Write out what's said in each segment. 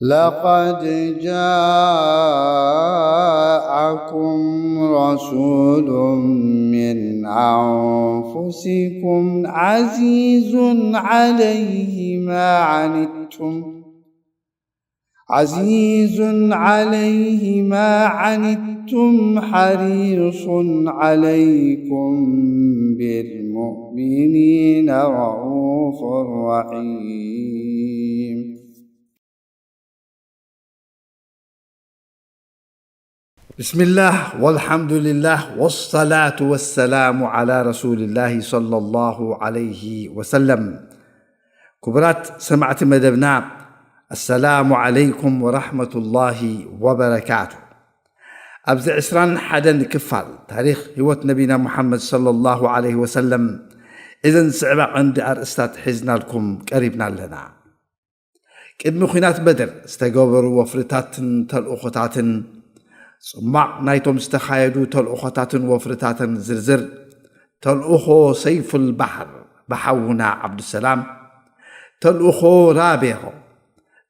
لقد جاءكم رسول من أنفسكم عزيز عليه ما عنتم، عزيز عليه ما عنتم حريص عليكم بالمؤمنين رءوف رحيم. بسم الله والحمد لله والصلاة والسلام على رسول الله صلى الله عليه وسلم. ክቡራት ሰማዕቲ መደብና፣ ኣሰላሙ ዓለይኩም ወራሕመቱላሂ ወበረካቱ። ኣብዚ ዕስራን ሓደን ክፋል ታሪኽ ህይወት ነቢና ሙሓመድ ሰለላሁ ዓለይሂ ወሰለም፣ እዘን ዝስዕባ ቀንዲ ኣርእስታት ሒዝናልኩም ቀሪብና ኣለና። ቅድሚ ኲናት በድር ዝተገበሩ ወፍርታትን ተልእኾታትን፣ ጽማቕ ናይቶም ዝተኻየዱ ተልእኾታትን ወፍርታትን ዝርዝር፣ ተልእኾ ሰይፉል ባሕር ብሓውና ዓብዱሰላም፣ ተልእኾ ራቤቕ፣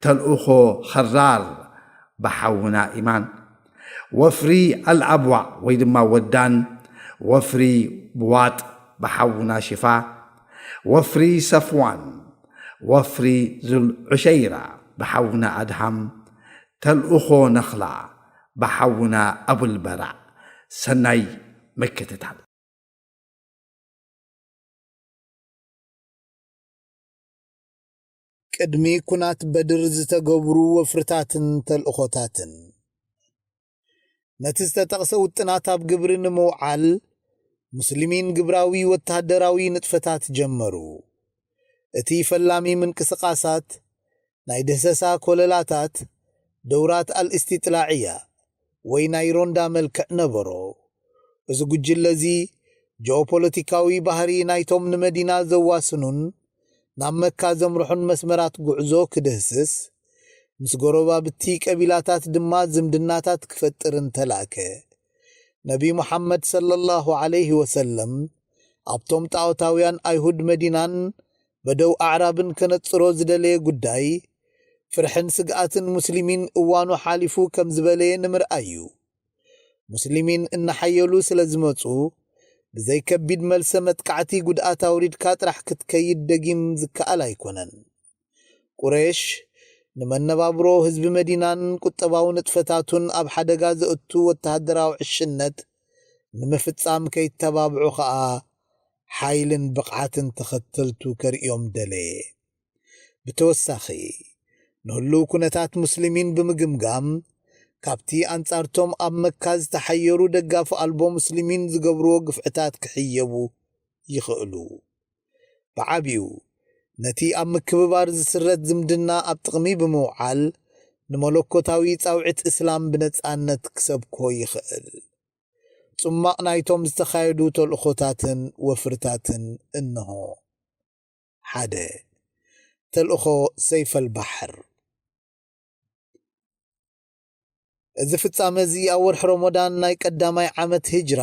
ተልእኾ ኸራር ብሓውና ኢማን፣ ወፍሪ ኣልኣብዋእ ወይ ድማ ወዳን፣ ወፍሪ ብዋጥ ብሓውና ሽፋ፣ ወፍሪ ሰፍዋን፣ ወፍሪ ዙልዑሸይራ ብሓውና ኣድሃም፣ ተልእኾ ነኽላ ብሓውና ኣቡልበራዕ። ሰናይ ምክትታል። ቅድሚ ኩናት በድር ዝተገብሩ ወፍርታትን ተልእኾታትን። ነቲ ዝተጠቕሰ ውጥናት ኣብ ግብሪ ንምውዓል፣ ሙስሊሚን ግብራዊ ወተሃደራዊ ንጥፈታት ጀመሩ። እቲ ፈላሚ ምንቅስቓሳት፣ ናይ ድህሰሳ ኮለላታት፣ ደውራት ኣልእስቲጥላዕያ ወይ ናይ ሮንዳ መልክዕ ነበሮ። እዚ ጉጅለ እዚ፣ ጂኦፖለቲካዊ ባህሪ ናይቶም ንመዲና ዘዋስኑን ናብ መካ ዘምርሑን መስመራት ጉዕዞ ክድህስስ፣ ምስ ጎረባብቲ ቀቢላታት ድማ ዝምድናታት ክፈጥር እንተላእከ፣ ነቢ ሙሓመድ ሰለላሁ ዓለይሂ ወሰለም ኣብቶም ጣዖታውያን ኣይሁድ መዲናን በደው ኣዕራብን ከነጽሮ ዝደለየ ጉዳይ፣ ፍርሕን ስግኣትን ሙስሊሚን እዋኑ ሓሊፉ ከም ዝበለየ ንምርኣይ እዩ። ሙስሊሚን እናሓየሉ ስለ ዝመጹ፣ ብዘይ ከቢድ መልሰ መጥቃዕቲ ጉድኣት ኣውሪድካ ጥራሕ ክትከይድ ደጊም ዝከኣል ኣይኮነን። ቁሬሽ፣ ንመነባብሮ ህዝቢ መዲናን ቁጠባዊ ንጥፈታቱን ኣብ ሓደጋ ዘእቱ ወተሃደራዊ ዕሽነት ንምፍጻም ከይተባብዑ ኸኣ፣ ሓይልን ብቕዓትን ተኸተልቱ ከርእዮም ደለየ። ብተወሳኺ፣ ንህሉው ኩነታት ሙስሊሚን ብምግምጋም፣ ካብቲ ኣንጻርቶም ኣብ መካ ዝተሓየሩ ደጋፊ ኣልቦ ሙስሊሚን ዝገብርዎ ግፍዕታት ክሕየቡ ይኽእሉ። ብዓቢኡ፣ ነቲ ኣብ ምክብባር ዝስረት ዝምድና ኣብ ጥቕሚ ብምውዓል፣ ንመለኮታዊ ጻውዒት እስላም ብነጻነት ክሰብኮ ይኽእል። ጽማቕ ናይቶም ዝተኻየዱ ተልእኾታትን ወፍርታትን እንሆ። ሓደ፣ ተልእኾ ሰይፈል ባሕር። እዚ ፍጻመ እዚ ኣብ ወርሒ ረመዳን ናይ ቀዳማይ ዓመት ሂጅራ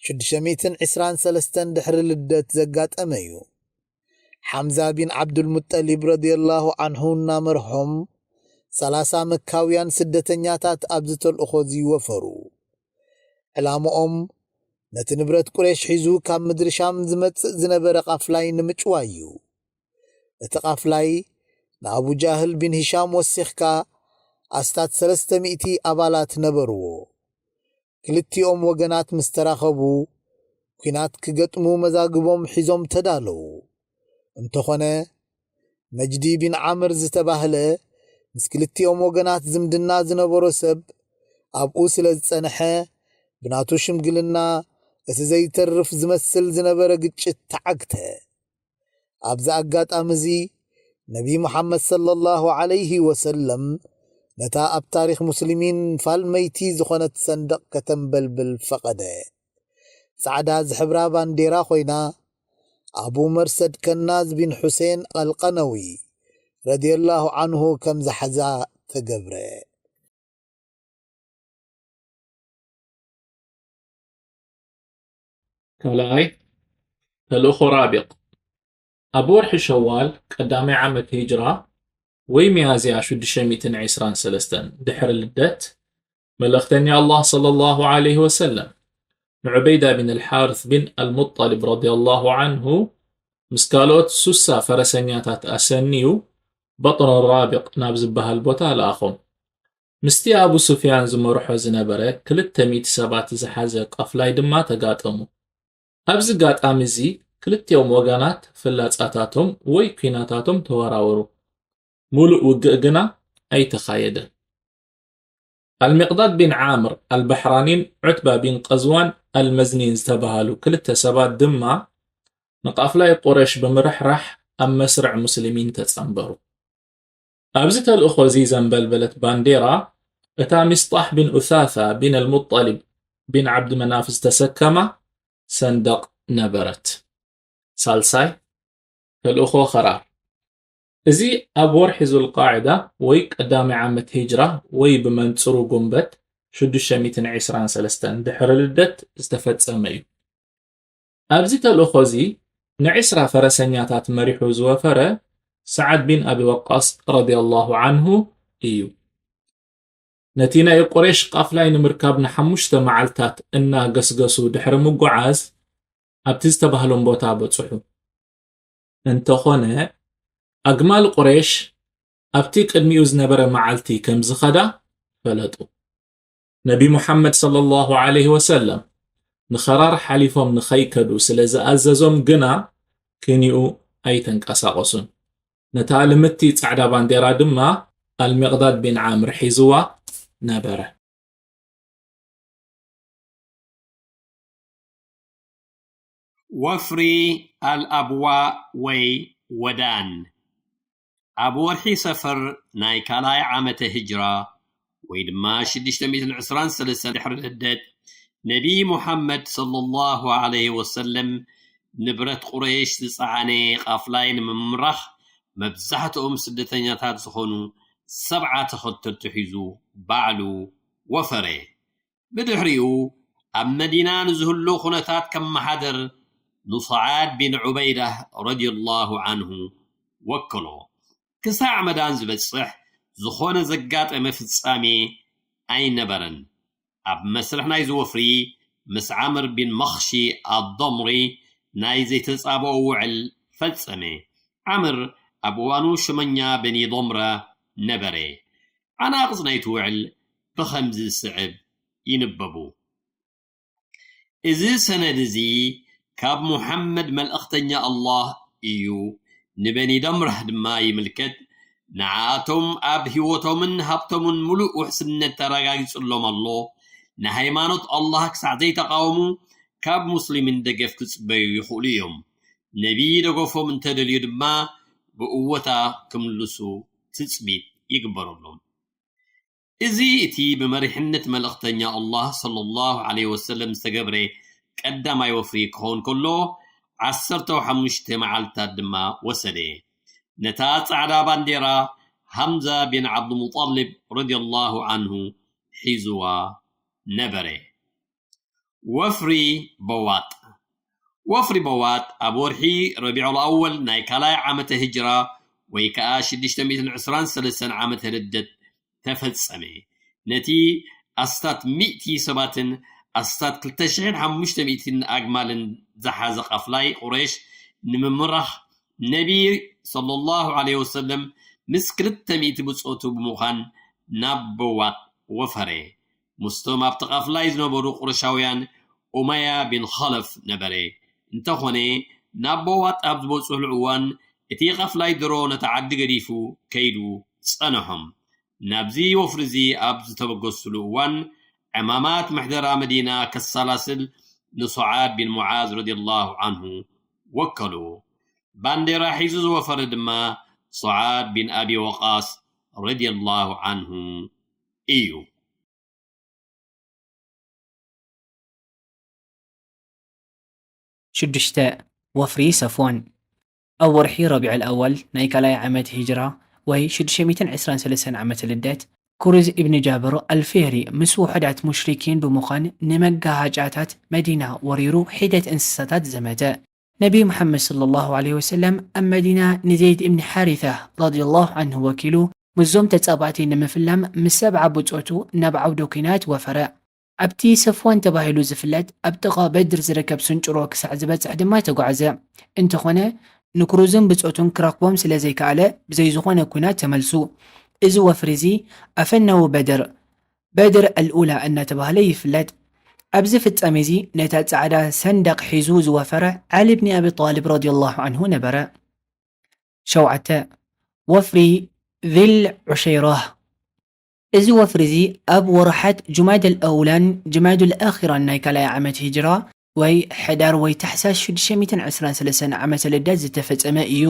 ሽዱሽተ ሚእትን ዕስራን ሰለስተን ድሕሪ ልደት ዘጋጠመ እዩ። ሓምዛ ቢን ዓብዱልሙጠሊብ ረዲየላሁ ዓንሁ እናመርሖም፣ ሰላሳ መካውያን ስደተኛታት ኣብዚ ተልእኾ እዚ ወፈሩ። ዕላምኦም፣ ነቲ ንብረት ቁሬሽ ሒዙ ካብ ምድሪ ሻም ዝመጽእ ዝነበረ ቃፍላይ ንምጭዋይ እዩ። እቲ ቃፍላይ፣ ንኣቡ ጃህል ቢን ሂሻም ወሲኽካ፣ ኣስታት ሰለስተ ሚእቲ ኣባላት ነበርዎ። ክልቲኦም ወገናት ምስ ተራኸቡ፣ ኲናት ክገጥሙ መዛግቦም ሒዞም ተዳለዉ። እንተኾነ፣ መጅዲ ቢን ዓምር ዝተባህለ፣ ምስ ክልቲኦም ወገናት ዝምድና ዝነበሮ ሰብ፣ ኣብኡ ስለ ዝጸንሐ፣ ብናቱ ሽምግልና፣ እቲ ዘይተርፍ ዝመስል ዝነበረ ግጭት ተዓግተ። ኣብዚ ኣጋጣሚ እዚ፣ ነቢ ሙሓመድ ሰለላሁ ዓለይሂ ወሰለም፣ ነታ ኣብ ታሪኽ ሙስሊሚን ፋልመይቲ ዝኾነት ሰንደቕ ከተንበልብል ፈቐደ። ጻዕዳ ዝሕብራ ባንዴራ ኮይና፣ ኣቡ መርሰድ ከናዝ ቢን ሑሴን ኣልቀነዊ ረዲየላሁ ዓንሁ ከም ዝሓዛ ተገብረ። ካልኣይ፣ ተልእኾ ራቢቕ። ኣብ ወርሒ ሸዋል ቀዳማይ ዓመት ሂጅራ፣ ወይ ሚያዝያ ሽዱሽተ ሚእትን ዕስራን ሰለስተን ድሕሪ ልደት፣ መልእኽተኛ ኣላህ ሰለላሁ ዐለይሂ ወሰለም ንዑበይዳ ቢን ኣልሓርስ ቢን ኣልሙጠሊብ ረዲየላሁ ዐንሁ ምስ ካልኦት ሱሳ ፈረሰኛታት ኣሰንዩ በጥኑ ራቢቕ ናብ ዝበሃል ቦታ ለኣኾም። ምስቲ ኣቡ ሱፍያን ዝመርሖ ዝነበረ ክልተ ሚእቲ ሰባት ዝሓዘ ቃፍላይ ድማ ተጋጠሙ። ኣብዚ ጋጣሚ እዚ ክልቲኦም ወገናት ፍላጻታቶም ወይ ኲናታቶም ተወራወሩ። ሙሉእ ውግእ ግና ኣይተኻየደን። ኣልሚቕዳድ ቢን ዓምር ኣልባሕራኒን ዑትባ ቢን ቀዝዋን ኣልመዝኒን ዝተባሃሉ ክልተ ሰባት ድማ ንቃፍላይ ቁረሽ ብምርሕራሕ ኣብ መስርዕ ሙስሊሚን ተጸንበሩ። ኣብዚ ተልእኾ እዚ ዘንበልበለት ባንዴራ፣ እታ ሚስጣሕ ቢን ኡሳሳ ቢን ኣልሙጠሊብ ቢን ዓብዲ መናፍ ዝተሰከማ ሰንደቕ ነበረት። ሳልሳይ፣ ተልእኾ ኸራር። እዚ ኣብ ወርሒ ዙልቃዕዳ ወይ ቀዳማይ ዓመት ሂጅራ ወይ ብመንጽሩ ጉንበት ሽዱሽተ ሚእትን ዕስራን ሰለስተን ድሕሪ ልደት ዝተፈጸመ እዩ። ኣብዚ ተልእኾ እዚ ንዕስራ ፈረሰኛታት መሪሑ ዝወፈረ ሰዓድ ቢን ኣቢ ወቃስ ረዲየላሁ ዐንሁ እዩ። ነቲ ናይ ቁሬሽ ቃፍላይ ንምርካብ ንሓሙሽተ መዓልታት እናገስገሱ ድሕሪ ምጉዓዝ ኣብቲ ዝተባህሎም ቦታ በጽሑ። እንተኾነ ኣግማል ቁሬሽ ኣብቲ ቅድሚኡ ዝነበረ መዓልቲ ከም ዝኸዳ ፈለጡ። ነቢ ሙሓመድ ሰለላሁ ዐለይሂ ወሰለም ንኸራር ሓሊፎም ንኸይከዱ ስለ ዝኣዘዞም ግና ክንኡ ኣይተንቀሳቐሱን። ነታ ልምቲ ጻዕዳ ባንዴራ ድማ ኣልሚቕዳድ ቢን ዓምር ሒዝዋ ነበረ። ወፍሪ ኣልኣብዋ ወይ ወዳን። ኣብ ወርሒ ሰፈር ናይ ካልኣይ ዓመተ ሂጅራ ወይ ድማ ሽዱሽተ ሚእትን ዕስራን ሰለስተን ድሕሪ ልደት ነቢ ሙሓመድ ሰለላሁ ዐለይሂ ወሰለም ንብረት ቁረይሽ ዝጸዓነ ቃፍላይ ንምምራኽ መብዛሕትኦም ስደተኛታት ዝኾኑ ሰብዓ ተኸተልቲ ሒዙ ባዕሉ ወፈረ። ብድሕሪኡ ኣብ መዲና ንዝህሉ ኩነታት ከመሓድር ንሰዓድ ቢን ዑበይዳ ረዲየላሁ ዐንሁ ወከሎ። ክሳዕ መዳን ዝበጽሕ ዝኾነ ዘጋጠመ ፍጻሜ ኣይነበረን። ኣብ መስርሕ ናይዚ ወፍሪ ምስ ዓምር ቢን መኽሺ ኣዶምሪ ናይ ዘይተጻብኦ ውዕል ፈጸመ። ዓምር ኣብ እዋኑ ሽመኛ በኒ ዶምረ ነበረ። ዓናቕጽ ናይቲ ውዕል ብኸምዚ ዝስዕብ ይንበቡ። እዚ ሰነድ እዚ ካብ ሙሓመድ መልእኽተኛ ኣላህ እዩ፣ ንበኒ ደምራህ ድማ ይምልከት። ንዓኣቶም ኣብ ህይወቶምን ሃብቶምን ምሉእ ውሕስነት ተረጋጊጹሎም ኣሎ። ንሃይማኖት ኣላህ ክሳዕ ዘይተቓወሙ ካብ ሙስሊሚን ደገፍ ክጽበዩ ይኽእሉ እዮም። ነቢ ደገፎም እንተደልዩ ድማ ብእወታ ክምልሱ ትጽቢት ይግበረሎም። እዚ እቲ ብመሪሕነት መልእኽተኛ ኣላህ ሰለላሁ ዐለይሂ ወሰለም ዝተገብረ ቀዳማይ ወፍሪ ክኸውን ከሎ፣ ዓሰርተ ሓሙሽተ መዓልታት ድማ ወሰደ። ነታ ጻዕዳ ባንዴራ ሃምዛ ቢን ዓብዱልሙጠሊብ ረዲየላሁ ዐንሁ ሒዝዋ ነበረ። ወፍሪ በዋጥ። ወፍሪ በዋጥ ኣብ ወርሒ ረቢዑል ኣወል ናይ ካልኣይ ዓመተ ሂጅራ ወይ ከኣ ሽዱሽተ ሚእትን ዕስራን ሰለስተን ዓመተ ልደት ተፈጸመ። ነቲ ኣስታት ሚእቲ ሰባትን ኣስታት ክልተ ሽሕን ሓሙሽተ ሚእትን ኣግማልን ዝሓዘ ቃፍላይ ቁረይሽ ንምምራሕ ነቢ ሰለላሁ ዐለይሂ ወሰለም ምስ ክልተ ሚእቲ ብጾቱ ብምዃን ናብ በዋጥ ወፈረ። ምስቶም ኣብቲ ቃፍላይ ዝነበሩ ቁረሻውያን ኡመያ ቢን ኸለፍ ነበረ። እንተኾነ ናብ በዋጥ ኣብ ዝበጽሕሉ እዋን እቲ ቃፍላይ ድሮ ነታ ዓዲ ገዲፉ ከይዱ ጸንሖም። ናብዚ ወፍሪ እዚ ኣብ ዝተበገስሉ እዋን ዕማማት ምሕደራ መዲና ከሰላስል ንሱዓድ ቢን ሙዓዝ ረዲየላሁ ዐንሁ ወከሉ። ባንዴራ ሒዙ ዝወፈረ ድማ ሱዓድ ቢን ኣቢ ወቃስ ረዲየላሁ ዐንሁ እዩ። ሽዱሽተ፣ ወፍሪ ሰፍዋን። ኣብ ወርሒ ረቢዑል ኣወል ናይ ካልኣይ ዓመት ሂጅራ ወይ ሽዱሽተ ሚእትን ዕስራን ሰለስተን ዓመተ ልደት፣ ኩርዝ ኢብን ጃብር ኣልፊህሪ ምስ ውሑዳት ሙሽሪኪን ብምዃን ንመጋሃጫታት መዲና ወሪሩ ሒደት እንስሳታት ዘመተ። ነቢይ ሙሓመድ ሰለላሁ ዐለይሂ ወሰለም ኣብ መዲና ንዘይድ እብኒ ሓሪታ ረዲየላሁ ዐንሁ ወኪሉ ምስዞም ተጻባእቲ ንምፍላም ምስ ሰብዓ ብጾቱ ናብ ዓውደ ኲናት ወፈረ። ኣብቲ ሰፍዋን ተባሂሉ ዝፍለጥ ኣብ ጥቓ በድር ዝርከብ ስንጭሮ ክሳዕ ዝበጽሕ ድማ ተጓዕዘ። እንተኾነ ንክሩዝን ብጾቱን ክረኽቦም ስለ ዘይከኣለ ብዘይ ዝኾነ ኲናት ተመልሱ። እዚ ወፍሪ እዚ ኣፈናዊ በድር፣ በድር ኣልኡላ እናተባህለ ይፍለጥ። ኣብዚ ፍጻሜ እዚ ነታ ጻዕዳ ሰንደቕ ሒዙ ዝወፈረ ዓሊ ብኒ ኣቢ ጣልብ ረዲየላሁ ዐንሁ ነበረ። ሸውዓተ፣ ወፍሪ ዚል ዑሸይራህ። እዚ ወፍሪ እዚ ኣብ ወርሓት ጁማደል ኣውላን ጅማዱል ኣኺራን ናይ ካልኣይ ዓመት ሂጅራ ወይ ሕዳር ወይ ታሕሳስ ሽዱሽተ ሚእትን ዕስራን ሰለስተን ዓመተ ልደት ዝተፈጸመ እዩ።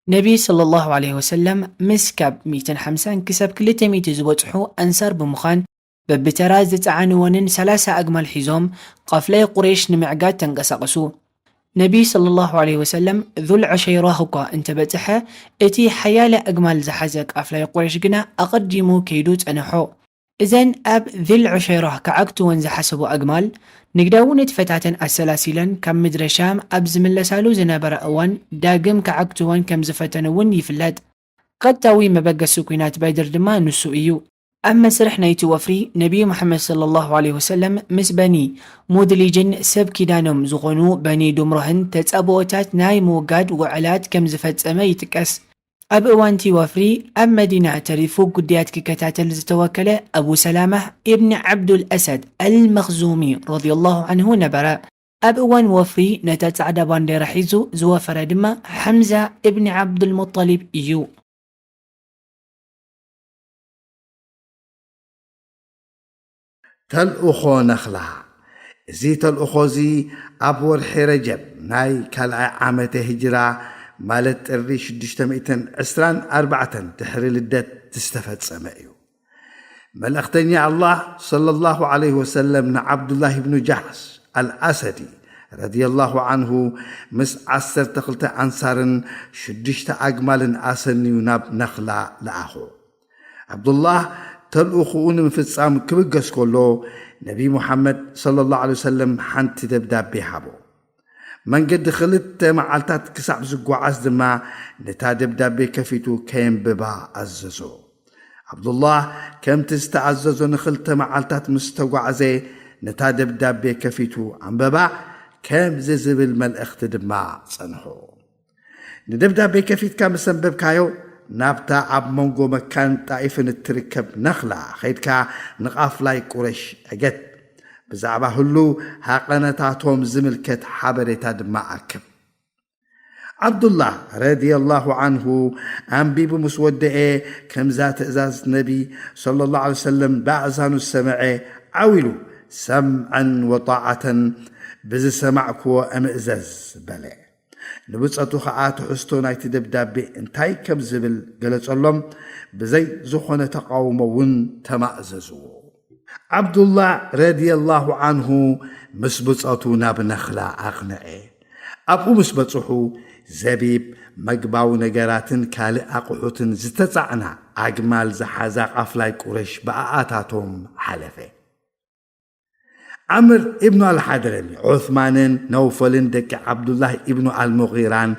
ነቢ ሰለላሁ ዐለይሂ ወሰለም ምስ ካብ ሚእትን ሓምሳን ክሳብ ክልተ ሚእቲ ዝበጽሑ ኣንሳር ብምዃን በብተራ ዝጸዓንወንን ሰላሳ ኣግማል ሒዞም ቃፍላይ ቁረይሽ ንምዕጋት ተንቀሳቐሱ። ነቢ ሰለላሁ ዐለይሂ ወሰለም ዙል ዑሸይራህ እኳ እንተበጽሐ፣ እቲ ሓያለ ኣግማል ዝሓዘ ቃፍላይ ቁረይሽ ግና ኣቐዲሙ ከይዱ ጸንሖ። እዘን ኣብ ዙል ዑሸይራህ ክዓግትወን ዝሓሰቡ ኣግማል፣ ንግዳዊ ንጥፈታተን ኣሰላሲለን ካብ ምድረ ሻም ኣብ ዝምለሳሉ ዝነበረ እዋን ዳግም ክዓግትወን ከም ዝፈተኑ እውን ይፍለጥ። ቀጥታዊ መበገሲ ኲናት በድር ድማ ንሱ እዩ። ኣብ መስርሕ ናይቲ ወፍሪ ነቢዩ መሓመድ ሰለላሁ ዐለይሂ ወሰለም ምስ በኒ ሙድሊጅን ሰብ ኪዳኖም ዝኾኑ በኒ ዱምራህን ተጻብኦታት ናይ ምውጋድ ውዕላት ከም ዝፈጸመ ይጥቀስ። ኣብ እዋንቲ ወፍሪ ኣብ መዲና ተሪፉ ጉዳያት ክከታተል ዝተወከለ ኣቡ ሰላማህ ኢብኒ ዓብዱል ኣሰድ ኣልመኽዙሚ ረዲየላሁ ዐንሁ ነበረ። ኣብ እዋን ወፍሪ ነታ ጻዕዳ ባንዴራ ሒዙ ዝወፈረ ድማ ሓምዛ እብኒ ዓብዱልሙጠሊብ እዩ። ተልእኾ ነኽላ። እዚ ተልእኾ እዚ ኣብ ወርሒ ረጀብ ናይ ካልኣይ ዓመተ ሂጅራ፣ ማለት ጥሪ ሽዱሽተ ሚእትን ዕስራን ኣርባዕተን ድሕሪ ልደት ዝተፈጸመ እዩ። መልእኽተኛ ኣላህ ሰለላሁ ዐለይሂ ወሰለም ንዓብዱላህ ኢብኑ ጃሕሽ ኣልኣሰዲ ረዲየላሁ ዐንሁ ምስ ዓሰርተ ክልተ ኣንሳርን ሽዱሽተ ኣግማልን ኣሰንዩ ናብ ነኽላ ለኣኾ። ዓብዱላህ ተልእኹኡ ንምፍጻም ክብገስ ከሎ፣ ነቢ ሙሓመድ ሰለላሁ ዐለይሂ ወሰለም ሓንቲ ደብዳቤ ሃቦ። መንገዲ ክልተ መዓልታት ክሳብ ዝጓዓዝ ድማ፣ ነታ ደብዳቤ ከፊቱ ከየንብባ ኣዘዞ። ዓብዱላህ ከምቲ ዝተኣዘዞ ንኽልተ መዓልታት ምስ ተጓዕዘ፣ ነታ ደብዳቤ ከፊቱ ኣንበባ፣ ከምዚ ዝብል መልእኽቲ ድማ ጸንሖ። ንደብዳቤ ከፊትካ ምስ ኣንበብካዮ፣ ናብታ ኣብ መንጎ መካን ጣኢፍን እትርከብ ነኽላ ኸይድካ ንቓፍላይ ቁረሽ ዕገት። ብዛዕባ ህሉው ሃቐነታቶም ዝምልከት ሓበሬታ ድማ ኣክብ። ዓብዱላህ ረዲየላሁ ዐንሁ ኣንቢቡ ምስ ወደኤ፣ ከምዛ ትእዛዝ ነቢ ሰለላሁ ዐለይሂ ወሰለም ብኣእዛኑ ዝሰምዐ፣ ዓው ኢሉ፣ ሰምዐን ወጣዓተን፣ ብዝሰማዕክዎ እምእዘዝ በለ። ንብጸቱ ኸኣ ትሕዝቶ ናይቲ ደብዳቤ እንታይ ከም ዝብል ገለጸሎም። ብዘይ ዝኾነ ተቓውሞ እውን ተማእዘዝዎ። ዓብዱላህ ረዲየላሁ ዐንሁ ምስ ብጸቱ ናብ ነኽላ ኣቕንዐ። ኣብኡ ምስ በጽሑ፣ ዘቢብ፣ መግባዊ ነገራትን ካልእ ኣቕሑትን ዝተጻዕና ኣግማል ዝሓዛ ቃፍላይ ቁረሽ ብኣኣታቶም ሓለፈ። ዓምር ኢብኑ ኣልሓድረሚ፣ ዑስማንን ነውፈልን ደቂ ዓብዱላህ ኢብኑ ኣልሙጊራን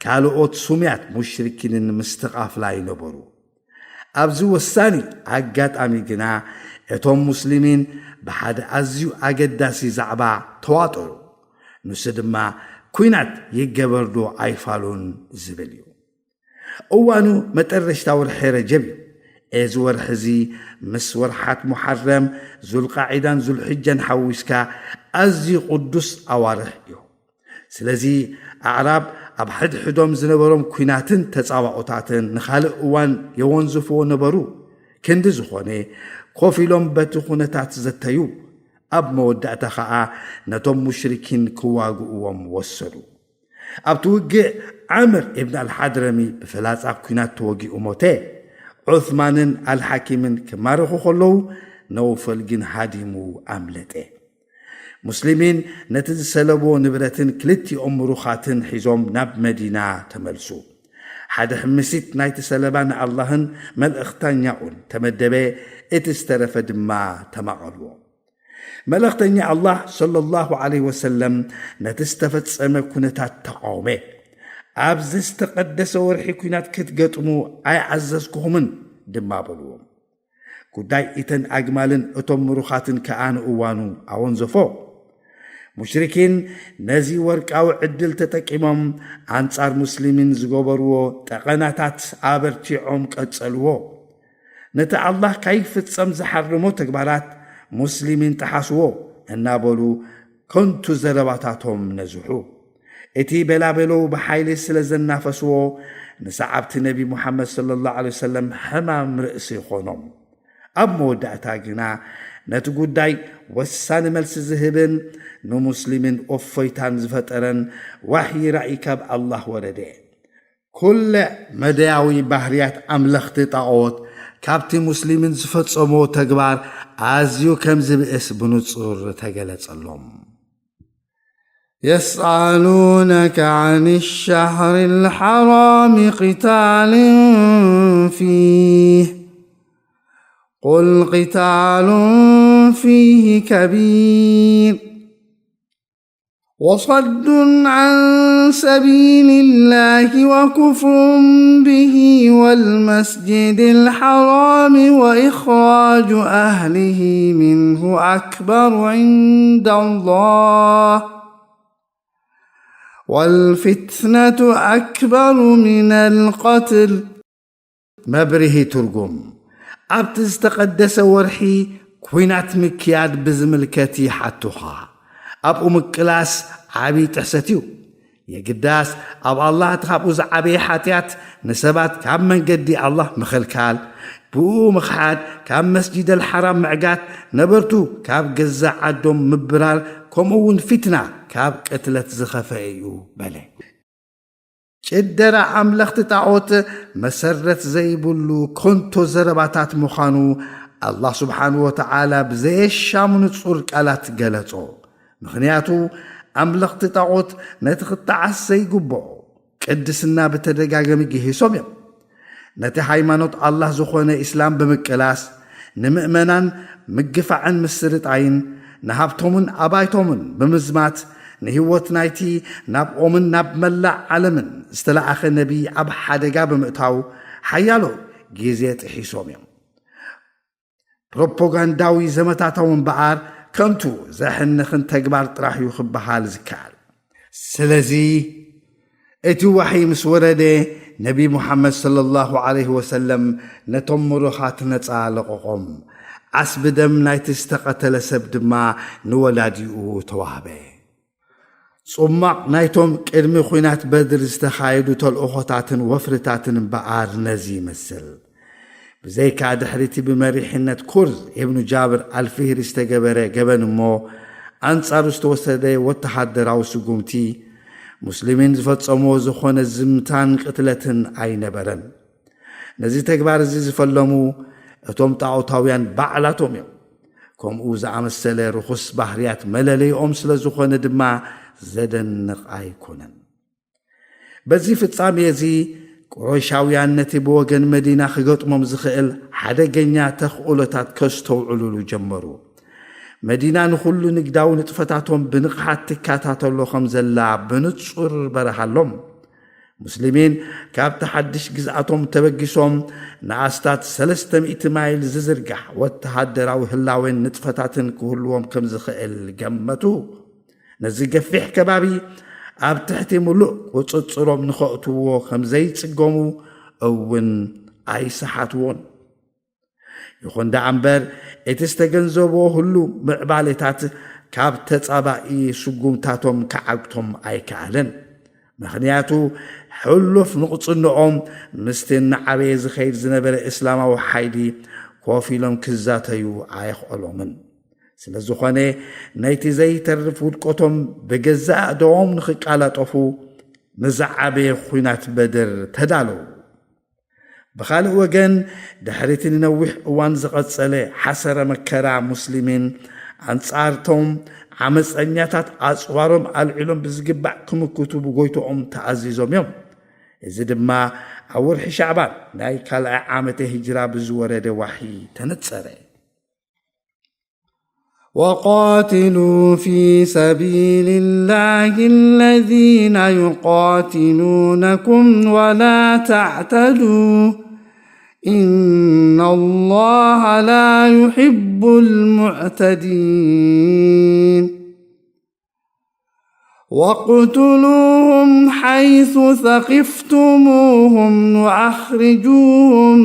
ካልኦት ሱሙያት ሙሽሪኪንን ምስቲ ቃፍላ ይነበሩ። ኣብዚ ወሳኒ ኣጋጣሚ ግና እቶም ሙስሊሚን ብሓደ ኣዝዩ ኣገዳሲ ዛዕባ ተዋጠሩ። ንሱ ድማ ኲናት ይገበር ዶ ኣይፋሉን ዝብል እዩ። እዋኑ መጠረሽታ ወርሒ ረጀብ እዩ። እዚ ወርሒ እዚ ምስ ወርሓት ሙሓረም፣ ዙልቃዒዳን ዙልሕጃን ሓዊስካ ኣዝዩ ቅዱስ ኣዋርሕ እዩ። ስለዚ ኣዕራብ ኣብ ሕድሕዶም ዝነበሮም ኲናትን ተጻባኦታትን ንኻልእ እዋን የወንዝፍዎ ነበሩ። ክንዲ ዝኾነ ኮፍ ኢሎም በቲ ኩነታት ዘተዩ። ኣብ መወዳእታ ኸኣ ነቶም ሙሽሪኪን ክዋግእዎም ወሰዱ። ኣብቲ ውግእ ዓምር ኢብን ኣልሓድረሚ ብፍላጻ ኲናት ተወጊኡ ሞተ። ዑስማንን ኣልሓኪምን ክማረኹ ከለዉ፣ ነውፈል ግን ሃዲሙ ኣምለጠ። ሙስሊሚን ነቲ ዝሰለብዎ ንብረትን ክልቲኦም ምሩኻትን ሒዞም ናብ መዲና ተመልሱ። ሓደ ሕምሲት ናይቲ ሰለባ ንኣላህን መልእኽተኛኡን ተመደበ፣ እቲ ዝተረፈ ድማ ተማቐልዎ። መልእኽተኛ ኣላህ ሰለላሁ ዐለይሂ ወሰለም ነቲ ዝተፈጸመ ኩነታት ተቓወመ። ኣብዚ ዝተቐደሰ ወርሒ ኲናት ክትገጥሙ ኣይኣዘዝኩኹምን ድማ በልዎም። ጉዳይ እተን ኣግማልን እቶም ምሩኻትን ከኣ ንእዋኑ ኣወንዘፎ። ሙሽሪኪን ነዚ ወርቃዊ ዕድል ተጠቂሞም ኣንጻር ሙስሊሚን ዝገበርዎ ጠቐናታት ኣበርቲዖም ቀጸልዎ። ነቲ ኣላህ ካይፍጸም ዝሓርሞ ተግባራት ሙስሊሚን ጠሓስዎ እናበሉ ከንቱ ዘረባታቶም ነዝሑ። እቲ ቤላቤሎ ብሓይሊ ስለ ዘናፈስዎ ንሰዓብቲ ነቢ ሙሓመድ ሰለላሁ ዐለይሂ ወሰለም ሕማም ርእሲ ኾኖም። ኣብ መወዳእታ ግና ነቲ ጉዳይ ወሳኒ መልሲ ዝህብን ንሙስሊምን እፎይታን ዝፈጠረን ዋሕዪ ራእይ ካብ ኣላህ ወረደ። ኩለ መደያዊ ባህርያት ኣምለኽቲ ጣዖት ካብቲ ሙስሊምን ዝፈጸሞ ተግባር ኣዝዩ ከም ዝብእስ ብንጹር ተገለጸሎም። يسألونك عن الشهر الحرام قتال فيه، قل قتال فيه كبير، وصد عن سبيل الله وكفر به والمسجد الحرام وإخراج أهله منه أكبر عند الله والفتنة أكبر من القتل. መብርሂ ትርጉም። ኣብቲ ዝተቐደሰ ወርሒ ኲናት ምክያድ ብዝምልከት ይሓቱኻ። ኣብኡ ምቅላስ ዓብዪ ጥሕሰት እዩ። የግዳስ ኣብ ኣላህ እቲ ካብኡ ዝዓበየ ሓጢኣት ንሰባት ካብ መንገዲ ኣላህ ምኽልካል፣ ብኡ ምኽሓድ፣ ካብ መስጂደል ሓራም ምዕጋት፣ ነበርቱ ካብ ገዛእ ዓዶም ምብራር፣ ከምኡ እውን ፊትና ካብ ቅትለት ዝኸፈ እዩ በለ። ጭደራ ኣምለኽቲ ጣዖት መሰረት ዘይብሉ ከንቶ ዘረባታት ምዃኑ ኣላህ ስብሓንሁ ወተዓላ ብዘየሻሙ ንጹር ቃላት ገለጾ። ምኽንያቱ ኣምለኽቲ ጣዖት ነቲ ክጠዓስ ዘይግብኦ ቅድስና ብተደጋገሚ ግሂሶም እዮም። ነቲ ሃይማኖት ኣላህ ዝኾነ ኢስላም ብምቅላስ፣ ንምእመናን ምግፋዕን ምስርጣይን፣ ንሃብቶምን ኣባይቶምን ብምዝማት፣ ንህይወት ናይቲ ናብኦምን ናብ መላእ ዓለምን ዝተለኣኸ ነቢ ኣብ ሓደጋ ብምእታው ሓያሎ ግዜ ጥሒሶም እዮም። ፕሮፓጋንዳዊ ዘመታቶም እምበኣር ከንቱ ዘሕንኽን ተግባር ጥራሕ እዩ ክበሃል ዝከኣል። ስለዚ እቲ ዋሕይ ምስ ወረደ፣ ነቢ ሙሓመድ ሰለላሁ ዐለይሂ ወሰለም ነቶም ምሩኻት ነጻ ለቐቖም። ዓስቢ ደም ናይቲ ዝተቐተለ ሰብ ድማ ንወላዲኡ ተዋህበ። ጽማቕ ናይቶም ቅድሚ ኲናት በድር ዝተኻየዱ ተልእኾታትን ወፍርታትን እምበኣር ነዚ ይመስል። ብዘይካ ድሕሪቲ ብመሪሕነት ኩርዝ ኢብኑ ጃብር ኣልፊህሪ ዝተገበረ ገበን እሞ፣ ኣንጻሩ ዝተወሰደ ወተሃደራዊ ስጉምቲ፣ ሙስሊሚን ዝፈጸምዎ ዝኾነ ዝምታን ቅትለትን ኣይነበረን። ነዚ ተግባር እዚ ዝፈለሙ እቶም ጣዖታውያን ባዕላቶም እዮም። ከምኡ ዝኣመሰለ ርኹስ ባህርያት መለለይኦም ስለ ዝኾነ ድማ ዘደንቕ ኣይኮነን። በዚ ፍጻሜ እዚ፣ ቁረይሻውያን ነቲ ብወገን መዲና ክገጥሞም ዝኽእል ሓደገኛ ተኽእሎታት ከስተውዕሉሉ ጀመሩ። መዲና ንኹሉ ንግዳዊ ንጥፈታቶም ብንቕሓት ትከታተሎ ከም ዘላ ብንጹር በረሃሎም። ሙስሊሚን ካብቲ ሓድሽ ግዝኣቶም ተበጊሶም ንኣስታት ሰለስተ ሚእቲ ማይል ዝዝርጋሕ ወተሃደራዊ ህላዌን ንጥፈታትን ክህልዎም ከም ዝኽእል ገመቱ። ነዚ ገፊሕ ከባቢ ኣብ ትሕቲ ምሉእ ቁጽጽሮም ንኸእትውዎ ከም ዘይጽገሙ እውን ኣይሰሓትዎን። ይኹን ደኣ እምበር፣ እቲ ዝተገንዘብዎ ህሉ ምዕባሌታት ካብ ተጻባኢ ስጉምታቶም ክዓግቶም ኣይከኣለን። ምኽንያቱ፣ ሕሉፍ ንቕጽንኦም ምስቲ እናዓበየ ዝኸይድ ዝነበረ እስላማዊ ሓይሊ ኮፍ ኢሎም ክዛተዩ ኣየኽእሎምን። ስለ ዝኾነ፣ ነይቲ ዘይተርፍ ውድቀቶም ብገዛእ ኣእዳዎም ንኽቃላጠፉ ንዝዓበየ ኲናት በድር ተዳለዉ። ብኻልእ ወገን፣ ድሕሪቲ ንነዊሕ እዋን ዝቐጸለ ሓሰረ መከራ፣ ሙስሊሚን ኣንጻርቶም ዓመጸኛታት ኣጽዋሮም ኣልዒሎም ብዝግባእ ክምክቱ ብጎይትኦም ተኣዚዞም እዮም። እዚ ድማ ኣብ ወርሒ ሻዕባን ናይ ካልኣይ ዓመተ ሂጅራ ብዝወረደ ዋሕይ ተነጸረ። وقاتلوا في سبيل الله الذين يقاتلونكم ولا تعتدوا، إن الله لا يحب المعتدين. واقتلوهم حيث ثقفتموهم وأخرجوهم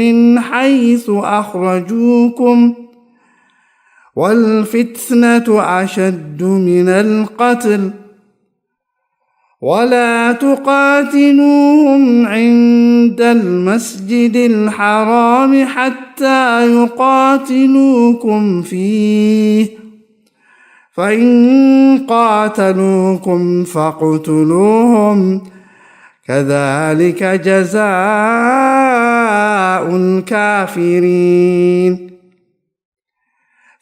من حيث أخرجوكم، والفتنة أشد من القتل، ولا تقاتلوهم عند المسجد الحرام حتى يقاتلوكم فيه، فإن قاتلوكم فاقتلوهم، كذلك جزاء الكافرين.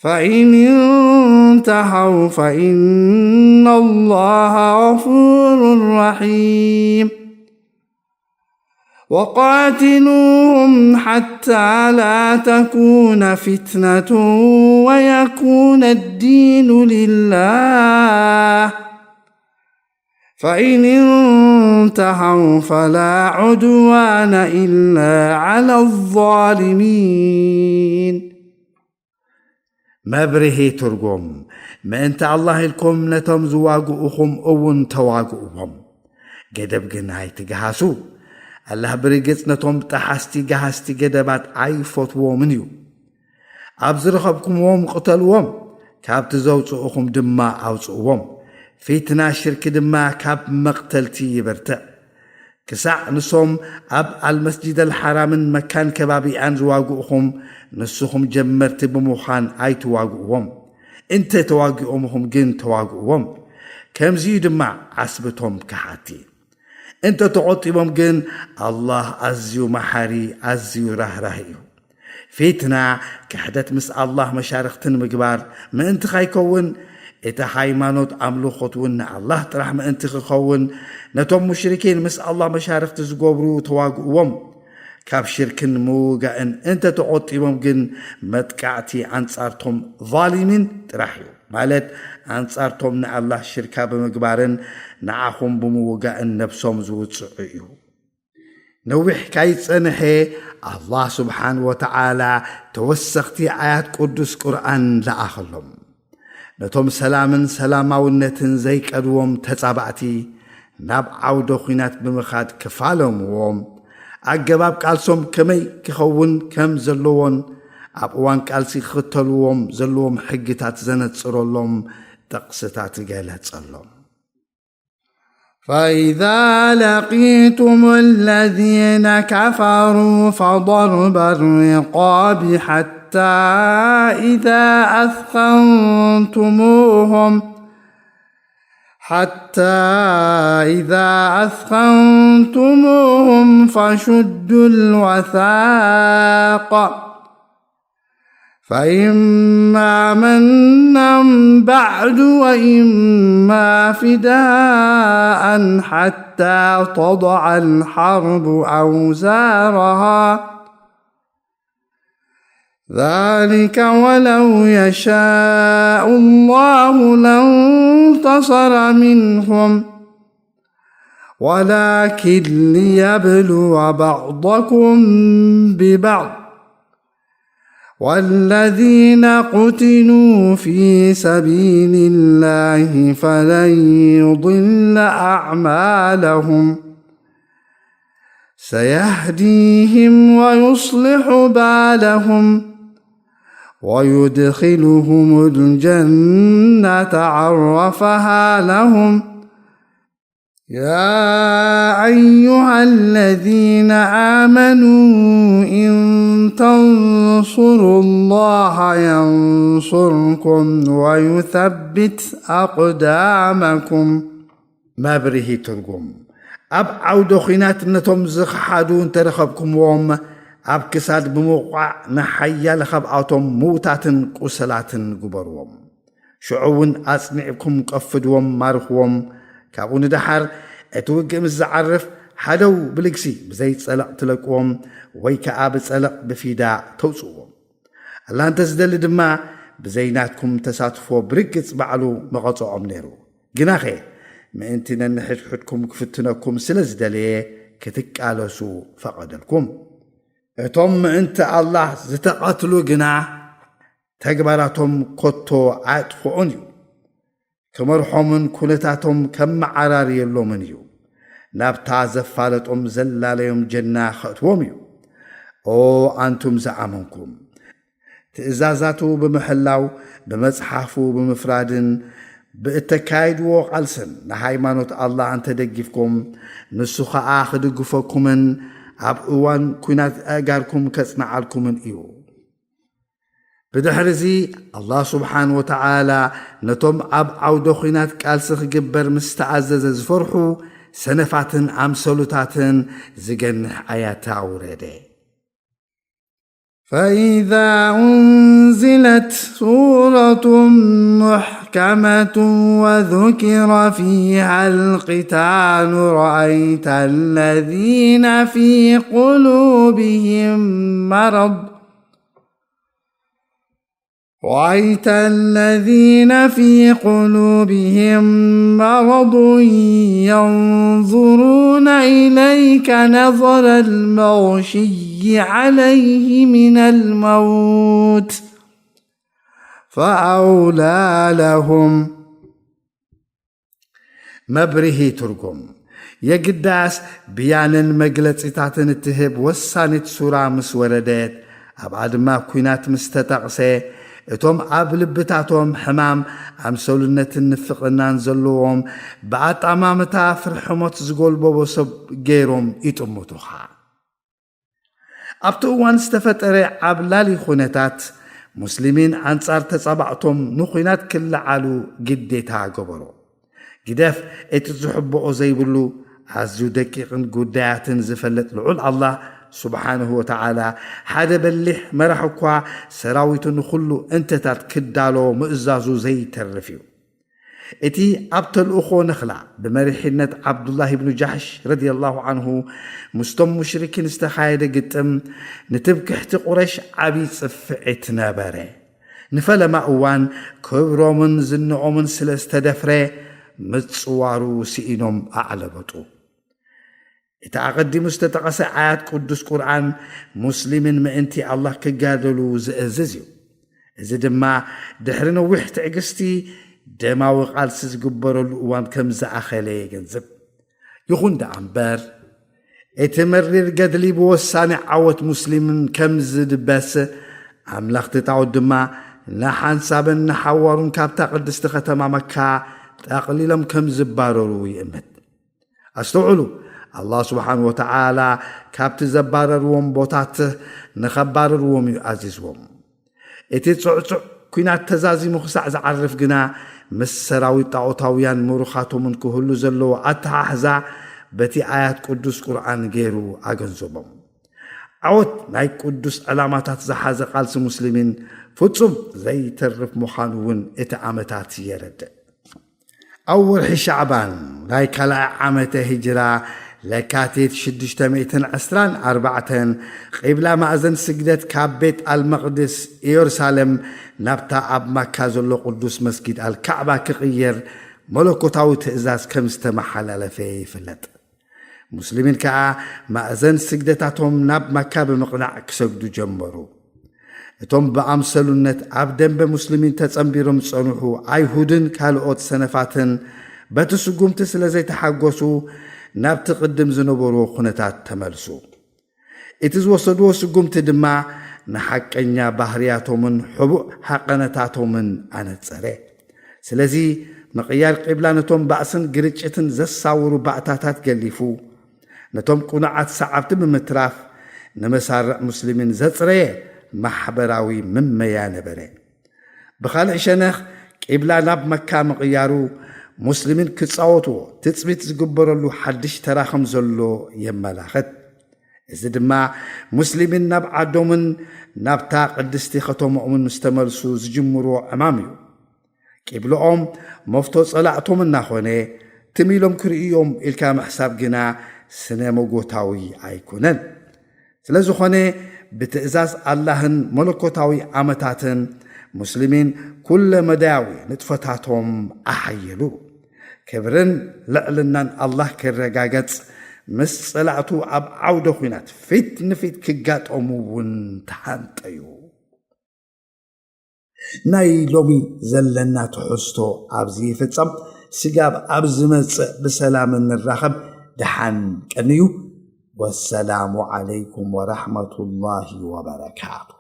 فإن انتهوا فإن الله غفور رحيم. وقاتلوهم حتى لا تكون فتنة ويكون الدين لله، فإن انتهوا فلا عدوان إلا على الظالمين. መብርሂ ትርጉም። ምእንቲ ኣላህ ኢልኩም ነቶም ዝዋግኡኹም እውን ተዋግእዎም። ገደብ ግን ኣይትግሃሱ። ኣላህ ብርግጽ ነቶም ጠሓስቲ ገሃስቲ ገደባት ኣይፈትዎምን እዩ። ኣብ ዝረኸብኩምዎም ቅተልዎም፣ ካብቲ ዘውጽኡኹም ድማ ኣውጽእዎም። ፊትና ሽርኪ ድማ ካብ መቕተልቲ ይበርትዕ። ክሳዕ ንሶም ኣብ ኣልመስጂድ ኣልሓራምን መካን ከባቢኣን ዝዋግኡኹም፣ ንስኹም ጀመርቲ ብምዃን ኣይትዋግእዎም። እንተ ተዋጊኦምኹም ግን ተዋግእዎም። ከምዚ'ዩ ድማ ዓስብቶም ከሓቲ። እንተ ተቖጢቦም ግን ኣላህ ኣዝዩ መሓሪ፣ ኣዝዩ ራህራህ እዩ። ፊትና፣ ክሕደት ምስ ኣላህ መሻርኽትን ምግባር ምእንቲ ኸይከውን፣ እቲ ሃይማኖት ኣምልኾት እውን ንኣላህ ጥራሕ ምእንቲ ክኸውን፣ ነቶም ሙሽሪኪን ምስ ኣላህ መሻርኽቲ ዝገብሩ ተዋግእዎም። ካብ ሽርክን ምውጋእን እንተ ተቖጢቦም ግን መጥቃዕቲ ኣንጻርቶም ዛሊሚን ጥራሕ እዩ። ማለት ኣንጻርቶም ንኣላህ ሽርካ ብምግባርን ንዓኹም ብምውጋእን ነብሶም ዝውጽዑ እዩ። ነዊሕ ካይጸንሐ ኣላህ ስብሓን ወተዓላ ተወሰኽቲ ኣያት ቅዱስ ቁርኣን ለኣኸሎም። ነቶም ሰላምን ሰላማውነትን ዘይቀድዎም ተጻባእቲ ናብ ዓውደ ኹናት ብምኻድ ክፋለምዎም፣ ኣገባብ ቃልሶም ከመይ ክኸውን ከም ዘለዎን ኣብ እዋን ቃልሲ ክኽተልዎም ዘለዎም ሕግታት ዘነጽረሎም ጥቕስታት ገለጸሎም። فإذا لقيتم الذين كفروا فضرب الرقاب حتى إذا أثخنتموهم حتى إذا أثخنتموهم فشدوا الوثاق، فإما منا بعد وإما فداء حتى تضع الحرب أوزارها، ذلك ولو يشاء الله لانتصر منهم، ولكن ليبلو بعضكم ببعض، والذين قتلوا في سبيل الله فلن يضل أعمالهم، سيهديهم ويصلح بالهم، ويدخلهم الجنة عرفها لهم. يا أيها الذين آمنوا إن تنصروا الله ينصركم ويثبت أقدامكم. መብርሂ ትርጉም። ኣብ ዓውደ ኹናት ነቶም ዝኸሓዱ እንተረኸብኩምዎም፣ ኣብ ክሳድ ብምውቋዕ ንሓያለ ካብኣቶም ምውታትን ቁሰላትን ግበርዎም። ሽዑ እውን ኣጽኒዕኩም ቀፍድዎም፣ ማርኽዎም። ካብኡ ንደሓር እቲ ውግእ ምስ ዝዓርፍ፣ ሓደው ብልግሲ ብዘይ ጸለቕ ትለቅዎም፣ ወይ ከኣ ብጸለቕ ብፊዳ ተውጽእዎም። ኣላህ እንተ ዝደሊ ድማ፣ ብዘይ ናትኩም ተሳትፎ ብርግጽ ባዕሉ መቐጽዖም ነይሩ። ግናኸ ምእንቲ ነንሕድሕድኩም ክፍትነኩም ስለ ዝደለየ ክትቃለሱ ፈቐደልኩም። እቶም ምእንቲ ኣላህ ዝተቐትሉ ግና ተግባራቶም ከቶ ኣያጥፍኦን እዩ። ክመርሖምን ኩነታቶም ከመዓራርየሎምን እዩ። ናብታ ዘፋለጦም ዘላለዮም ጀና ከእትዎም እዩ። ኦ ኣንቱም ዝኣመንኩም፣ ትእዛዛቱ ብምሕላው፣ ብመጽሓፉ ብምፍራድን ብእተካይድዎ ቃልስን ንሃይማኖት ኣላህ እንተደጊፍኩም፣ ንሱ ኸኣ ክድግፈኩምን ኣብ እዋን ኲናት ኣእጋርኩም ከጽንዓልኩምን እዩ። ብድሕርዚ ኣላህ ስብሓን ወተዓላ ነቶም ኣብ ዓውደ ኹናት ቃልሲ ክግበር ምስ ተኣዘዘ ዝፈርሑ ሰነፋትን ኣምሰሉታትን ዝገንሕ ኣያት ኣውረደ። فإذا أنزلت سورة محكمة وذكر فيها القتال رأيت الذين في قلوبهم مرض رأيت الذين في قلوبهم مرض ينظرون إليك نظر المغشي عليه من الموت فأولى لهم መብርሂ ትርጉም። የግዳስ ብያንን መግለጺታትን እትህብ ወሳኒት ሱራ ምስ ወረደት፣ ኣብኣ ድማ ኲናት ምስ ተጠቕሰ፣ እቶም ኣብ ልብታቶም ሕማም ኣምሰሉነትን ንፍቕናን ዘለዎም ብኣጣማምታ ፍርሕሞት ዝጎልበቦ ሰብ ገይሮም ይጥምቱኻ። ኣብቲ እዋን ዝተፈጠረ ዓብላሊ ኩነታት፣ ሙስሊሚን ኣንጻር ተጻባዕቶም ንኹናት ክለዓሉ ግዴታ ገበሮ። ግደፍ እቲ ዝሕብኦ ዘይብሉ ኣዝዩ ደቂቕን ጉዳያትን ዝፈልጥ ልዑል ኣላህ ስብሓንሁ ወተዓላ፣ ሓደ በሊሕ መራሕ እኳ ሰራዊቱ ንኹሉ እንተታት ክዳሎ ምእዛዙ ዘይተርፍ እዩ። እቲ ኣብ ተልእኾ ነኽላ ብመሪሕነት ዓብዱላህ ብኑ ጃሕሽ ረዲየላሁ ዓንሁ ምስቶም ሙሽሪኪን ዝተኻየደ ግጥም ንትምክሕቲ ቁረሽ ዓቢ ጽፍዒት ነበረ። ንፈለማ እዋን ክብሮምን ዝንኦምን ስለ ዝተደፍረ ምጽዋሩ ስኢኖም ኣዕለበጡ። እቲ ኣቐዲሙ ዝተጠቐሰ ኣያት ቅዱስ ቁርኣን ሙስሊምን ምእንቲ ኣላህ ክጋደሉ ዝእዝዝ እዩ። እዚ ድማ ድሕሪ ነዊሕ ትዕግስቲ ደማዊ ቃልሲ ዝግበረሉ እዋን ከም ዝኣኸለ የገንዝብ። ይኹን ደኣ እምበር፣ እቲ መሪር ገድሊ ብወሳኒ ዓወት ሙስሊምን ከም ዝድበስ፣ ኣምላኽቲ ጣዖት ድማ ንሓንሳብን ንሓዋሩን ካብታ ቅድስቲ ከተማ መካ ጠቕሊሎም ከም ዝባረሩ ይእምት። ኣስተውዕሉ፣ ኣላህ ስብሓን ወተዓላ ካብቲ ዘባረርዎም ቦታት ንኸባርርዎም እዩ ኣዚዝዎም። እቲ ጽዕጹዕ ኲናት ተዛዚሙ ክሳዕ ዝዓርፍ ግና፣ ምስ ሰራዊት ጣዖታውያን ምሩኻቶምን ክህሉ ዘለዎ ኣተሓሕዛ በቲ ኣያት ቅዱስ ቁርኣን ገይሩ ኣገንዘቦም። ዓወት ናይ ቅዱስ ዕላማታት ዝሓዘ ቃልሲ ሙስሊሚን ፍጹም ዘይተርፍ ምዃኑ እውን እቲ ዓመታት የረድእ። ኣብ ወርሒ ሻዕባን ናይ ካልኣይ ዓመተ ሂጅራ፣ ለካቲት ሽዱሽተ ሚእትን ዕስራን ኣርባዕተን፣ ቂብላ ማእዘን ስግደት ካብ ቤት ኣልመቕድስ ኢየሩሳሌም ናብታ ኣብ ማካ ዘሎ ቅዱስ መስጊድ ኣልካዕባ ክቕየር መለኮታዊ ትእዛዝ ከም ዝተመሓላለፈ ይፍለጥ። ሙስሊሚን ከኣ ማእዘን ስግደታቶም ናብ ማካ ብምቕናዕ ክሰግዱ ጀመሩ። እቶም ብኣምሰሉነት ኣብ ደንበ ሙስሊሚን ተጸንቢሮም ዝጸንሑ ኣይሁድን ካልኦት ሰነፋትን በቲ ስጉምቲ ስለ ዘይተሓጎሱ ናብቲ ቅድም ዝነበርዎ ኩነታት ተመልሱ። እቲ ዝወሰድዎ ስጉምቲ ድማ ንሓቀኛ ባህርያቶምን ሕቡእ ሃቐነታቶምን ኣነጸረ። ስለዚ ምቕያር ቂብላ ነቶም ባእስን ግርጭትን ዘሳውሩ ባእታታት ገሊፉ፣ ነቶም ቅኑዓት ሰዓብቲ ብምትራፍ ንመሳርዕ ሙስሊሚን ዘጽረየ ማሕበራዊ ምመያ ነበረ። ብኻልእ ሸነኽ፣ ቂብላ ናብ መካ ምቕያሩ ሙስሊሚን ክጻወትዎ ትጽቢት ዝግበረሉ ሓድሽ ተራ ከም ዘሎ የመላኽት። እዚ ድማ ሙስሊሚን ናብ ዓዶምን ናብታ ቅድስቲ ከተማኦምን ምስ ተመልሱ ዝጅምርዎ ዕማም እዩ። ቂብልኦም መፍቶ ጸላእቶም እናኾነ፣ ትም ኢሎም ክርእዮም ኢልካ ምሕሳብ ግና ስነ መጎታዊ ኣይኮነን። ስለ ዝኾነ፣ ብትእዛዝ ኣላህን መለኮታዊ ዓመታትን ሙስሊሚን ኩለ መዳያዊ ንጥፈታቶም ኣሓየሉ። ክብርን ልዕልናን ኣላህ ክረጋገጽ፣ ምስ ጸላእቱ ኣብ ዓውደ ኹናት ፊት ንፊት ክጋጠሙ እውን ተሃንጠዩ። ናይ ሎሚ ዘለና ትሕዝቶ ኣብዚ ይፍጸም። ስጋብ ኣብ ዝመጽእ ብሰላም እንራኸብ። ደሓን ቀንዩ። ወሰላሙ ዓለይኩም ወራሕመቱላሂ ወበረካቱ።